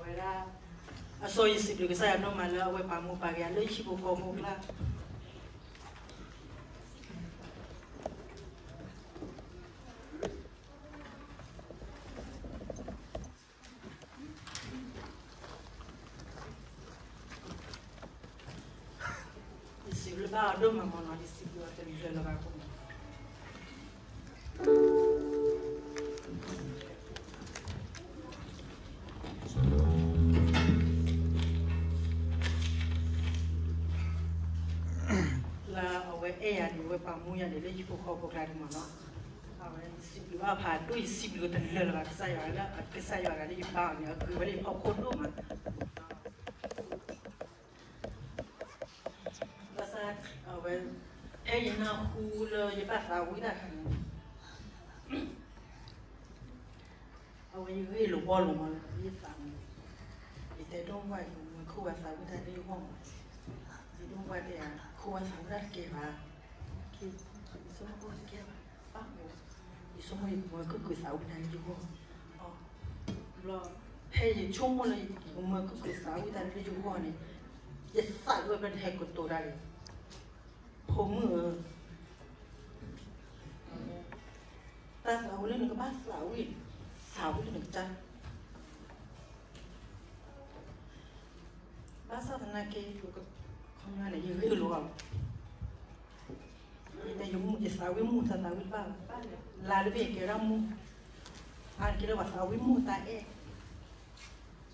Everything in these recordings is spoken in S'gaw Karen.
ဝဲဒၣ် အဆိယစံးဘျုးကစၢ်ယွၤဒိၣ်မးလၢအဝဲပာ်မူပာ်ဂဲၤလၢဟံၣ်ဖိဃီဖိအကျါ ယစံးဘျုးဘၣ်အီၤဒိၣ်မးမ့ၢ်နီၤ ယစံးဘျုးအီၤတလၢာ်လၢၤဘၣ်ခိၣ် လၢအဝဲအဲၣ်ယၤန့ၣ် အဝဲပာ်မူယၤန့ၣ်လၢဟံၣ်ဖိဃီဖိအကျါန့ၣ်မ့ၢ်နီၤ အဝဲစံးဘျုးဘၣ်ဖးဒိၣ် ယစံးဘျုးတလၢာ်လၢၤဘၣ် ကစၢ်ယွၤလၢ ကစၢ်ယွၤဂၤလၢယပၢ်အီၤန့ၣ် အဂ့ၤဝဲလၢယဖီခိၣ်ဒိၣ်မး ဘၣ်ဆၣ် အဝဲ ဖဲယနၢ်ဟူလၢယဘၣ်သးဝံၣ်တၢ်ခါန့ၣ် အဝဲယဂ့ၢ်လိာ်ဘီလိာ်မးလၢ ယသးမုာ် ယတဲဒိၣ်ဝဲ ယမ့ၢ်ခိၣ်ဝဲသးဝံၣ်တၢ်လၢယဂီၢ်မး ယဒိၣ်ဝဲတဲ ခိၣ်ဝဲသးဝံၣ်တၢ်တကဲဘၣ် ယဆိကမိၣ်တကဲဘၣ် ဘၣ်မး ယဆိကမိၣ်ယကမၢက့ၤကွံာ်သးဝံၣ်တၢ်လၢယဂီၢ် ဘျီ ဖဲယဆိကမိၣ်လၢယကမၢက့ၤကွံာ်သးဝံၣ်တၢ်လၢယဂီၢ်န့ၣ် ယသးလၢပဟဲကတိၤတၢ်န့ၣ် ဖိမုၣ်ဧၢ တၢ်သးဝံၣ်လၢနကဘၣ်သးဝံၣ် သးဝံၣ်လၢနကတၢ် ဘၣ်ဆၣ်သနာ်က့ ခီပညီန့ၣ် ယဂ့ၢ်လိာ်အီၤ ယတဲယမူ ယသးဝံၣ်မူ တၢ်သးဝံၣ်တဘၣ်ဘၣ် လါတဘ့ၣ်ကဲဒၣ်မူ အါတက့ၢ်လၢပှၤသးဝံၣ်မူတၢ်အဲၣ်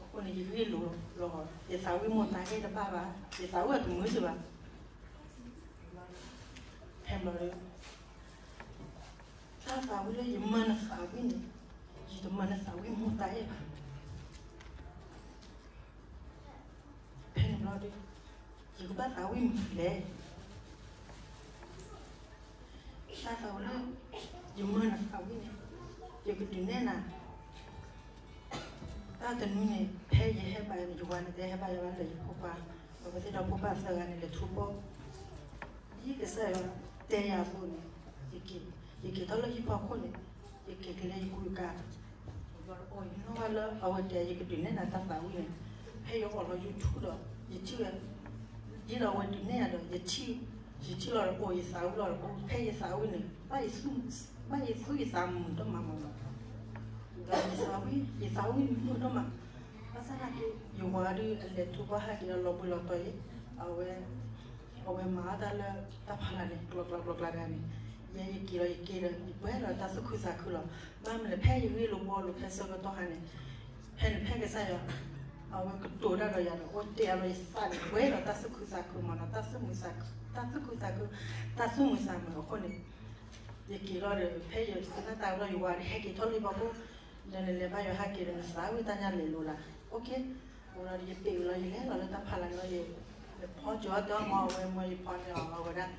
အဃိန့ၣ် ယဂ့ၢ်လိာ်လီၤ ယသးဝံၣ်မူတၢ်အဲၣ်တဘၣ်ဘၣ် ယသးဝံၣ်အတမုာ်တဘၣ် ဖဲဘျီဒီး တၢ်သးဝံၣ်လၢယမၤနသးဝံၣ်န့ၣ် ယတမၤနသးဝံၣ်မူတၢ်အဲၣ်ဘၣ် ဖဲန့ၣ်ဘျီဒီး ယကဘၣ်သးဝံၣ်မနုၤလဲၣ် တၢ်သးဝံၣ်လၢ ယမၤနသးဝံၣ်န့ၣ် ယကဒုးနဲၣ်နၤ တၢ်တနွံန့ၣ် ဖဲယဟဲဘၣ်ယဝၤန့ၣ် တဲဟဲဘၣ်ယဝၤလၢယဖိခွါ ဒီးပသ့ၣ်ဒီးဖိခွါသၢဂၤန့ၣ် လဲၤထူဘီ ဒ်ကစၢ်ယွၤတဲယၤအသိးန့ၣ် ယက့ၤထီၣ်လၢဟံၣ်ဖီခိၣ်န့ၣ် ယက့ၤကလဲၤယကူယကၤ ယနီၣ်ဘၣ်လၢအဝဲတဲယကဒုးနဲၣ်နၤတၢ်သးဝံၣ်န့ၣ် ဖဲယအိၣ်လီၤ YouTube ဒီး ယထံၣ်ဝဲ ဒ်ဒီးအဝဲဒုးနဲၣ်ယၤဒီး ယထံၣ် ယထံၣ်လီၤဒီးအိၣ်ယသးဝံၣ်လီၤဒီး ဖဲယသးဝံၣ်န့ၣ် ဘၣ်ယသူၣ်ယသးမုာ်ဒိၣ်မးမးလီၤ ဒီးယသးဝံၣ် ယသးဝံၣ်မုာ်ဒိၣ်မး ဘၣ်ဆၣ်သနာ်က့ ယဝၤဒုးအလဲၤထူဘီဟဲက့ၤဒီးလီၤဘှံးလီၤတီၤယဲ အဝဲ အဝဲမၤအီၣ်တၢ်လၢတၢ်ဖးလၢ်န့ၣ် ကျီကျီကျီကျီတဂၤန့ၣ် ယဲယက့ၤလီၤယက့ၤဒီး ယပှဲၤလီၤတၢ်သူၣ်ခုသးခုလီၤ ဘၣ်မနုၤလဲၣ် ဖဲယဂ့ၢ်လိာ်ဘီလိာ်ဖဲဆၢကတီၢ်ခါန့ၣ် ဖဲန့ၣ်ဖဲကစၢ်ယွၤ အဝဲကတိၤတၢ်ဒီးယၤဒီး အိၣ်တဲအလီၤယသးန့ၣ် ပှဲၤလီၤတၢ်သူၣ်ခုသးခုမးနီၤ တၢ်သူၣ်ခုသးခု တၢ်သူၣ်ခုသးခု တၢ်သူၣ်မုာ်သးမုာ်အဃိန့ၣ် ယက့ၤလီၤဒီး ဖဲယသ့ၣ်နီၣ်တၢ်လီၤယဝၤဒီး ဟဲက့ၤထီၣ်လၢယဖီခိၣ် ဒီးနလဲၤဘါယွၤဟဲက့ၤဒီး နသးဝံၣ်တၢ်ညါလဲၤလိာ်လၢ အိၣ်ခ့ အဃိဒီး ယပ့ၤလီၤ ယလဲၤလီၤလၢတၢ်ဖးလၢ်န့ၣ်လီၤ ယဖီကၠီၤတဲအီၤမ့ၢ် အဝဲမ့ၢ်ယဖီန့ၣ်အီၤ အဝဲဒၣ်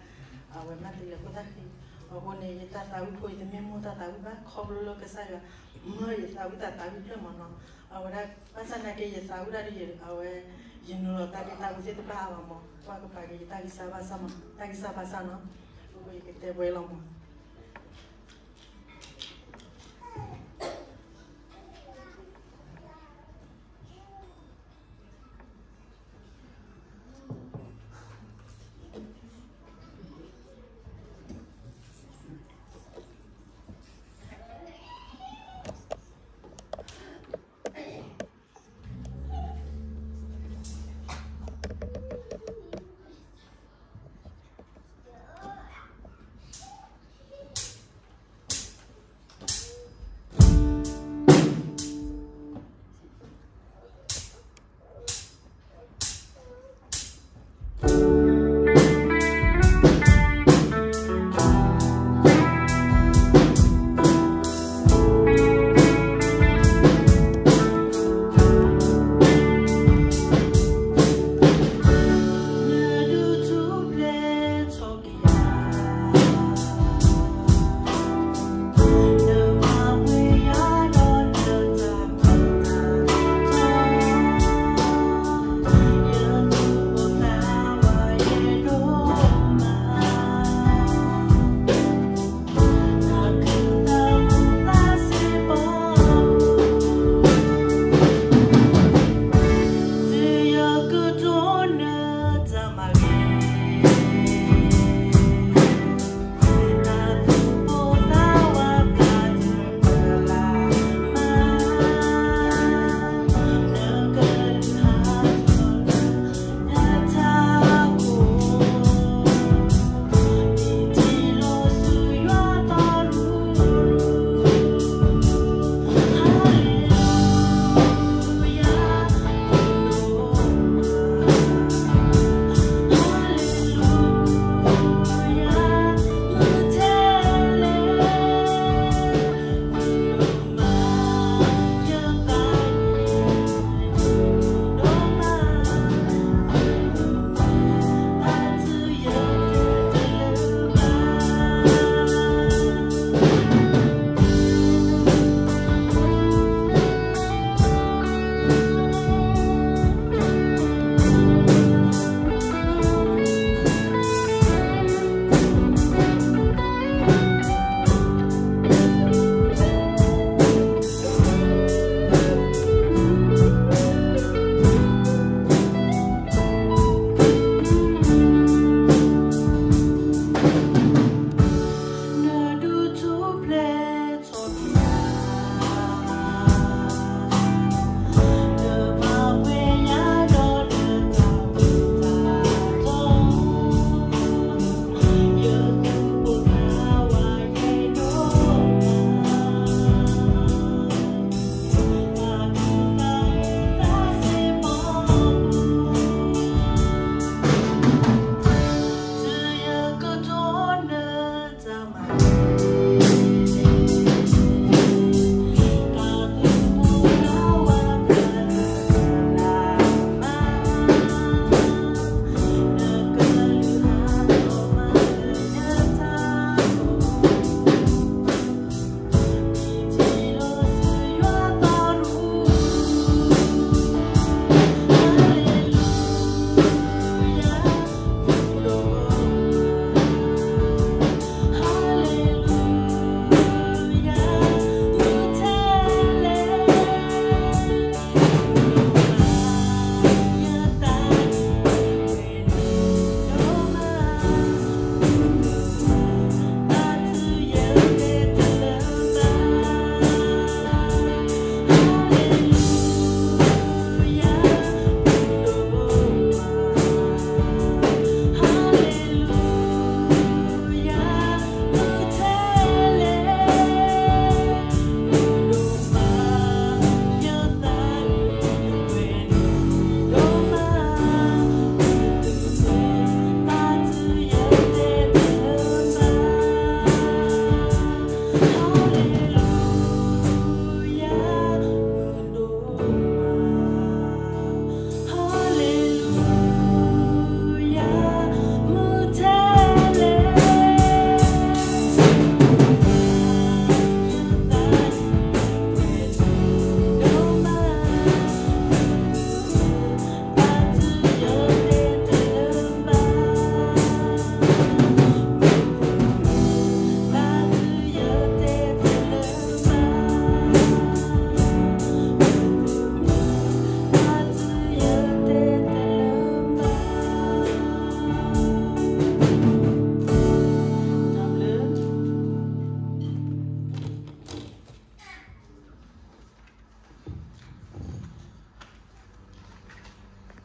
အဝဲမ့ၢ်တလဲၤခိၣ်တၢ်ဃံ အဃိန့ၣ် ယတၢ်သးဝံၣ်ဖိ ယတမ့ၢ်မိၢ်တၢ်သးဝံၣ်ဘၣ် ခီဖျိလၢကစၢ်ယွၤ မၢယသးဝံၣ်တၢ်သးဝံၣ်ဖျၢၣ်မးနီၤ အဝဲဒၣ် ဘၣ်ဆၣ်သနာ်က့ ယသးဝံၣ်တၢ်ဒီး အဝဲ ယနုာ်လီၤတၢ်ဒ့တၢ်အူသ့ၣ်တဖၣ်အါမးမး ကွၢ်ကပၤက့ၤယတၢ်ဂံၢ်စၢ်ဘါစၢ်မး တၢ်ဂံၢ်စၢ်ဘါစၢ်နီၤ အဃိယကတဲပှဲၤလီၤမး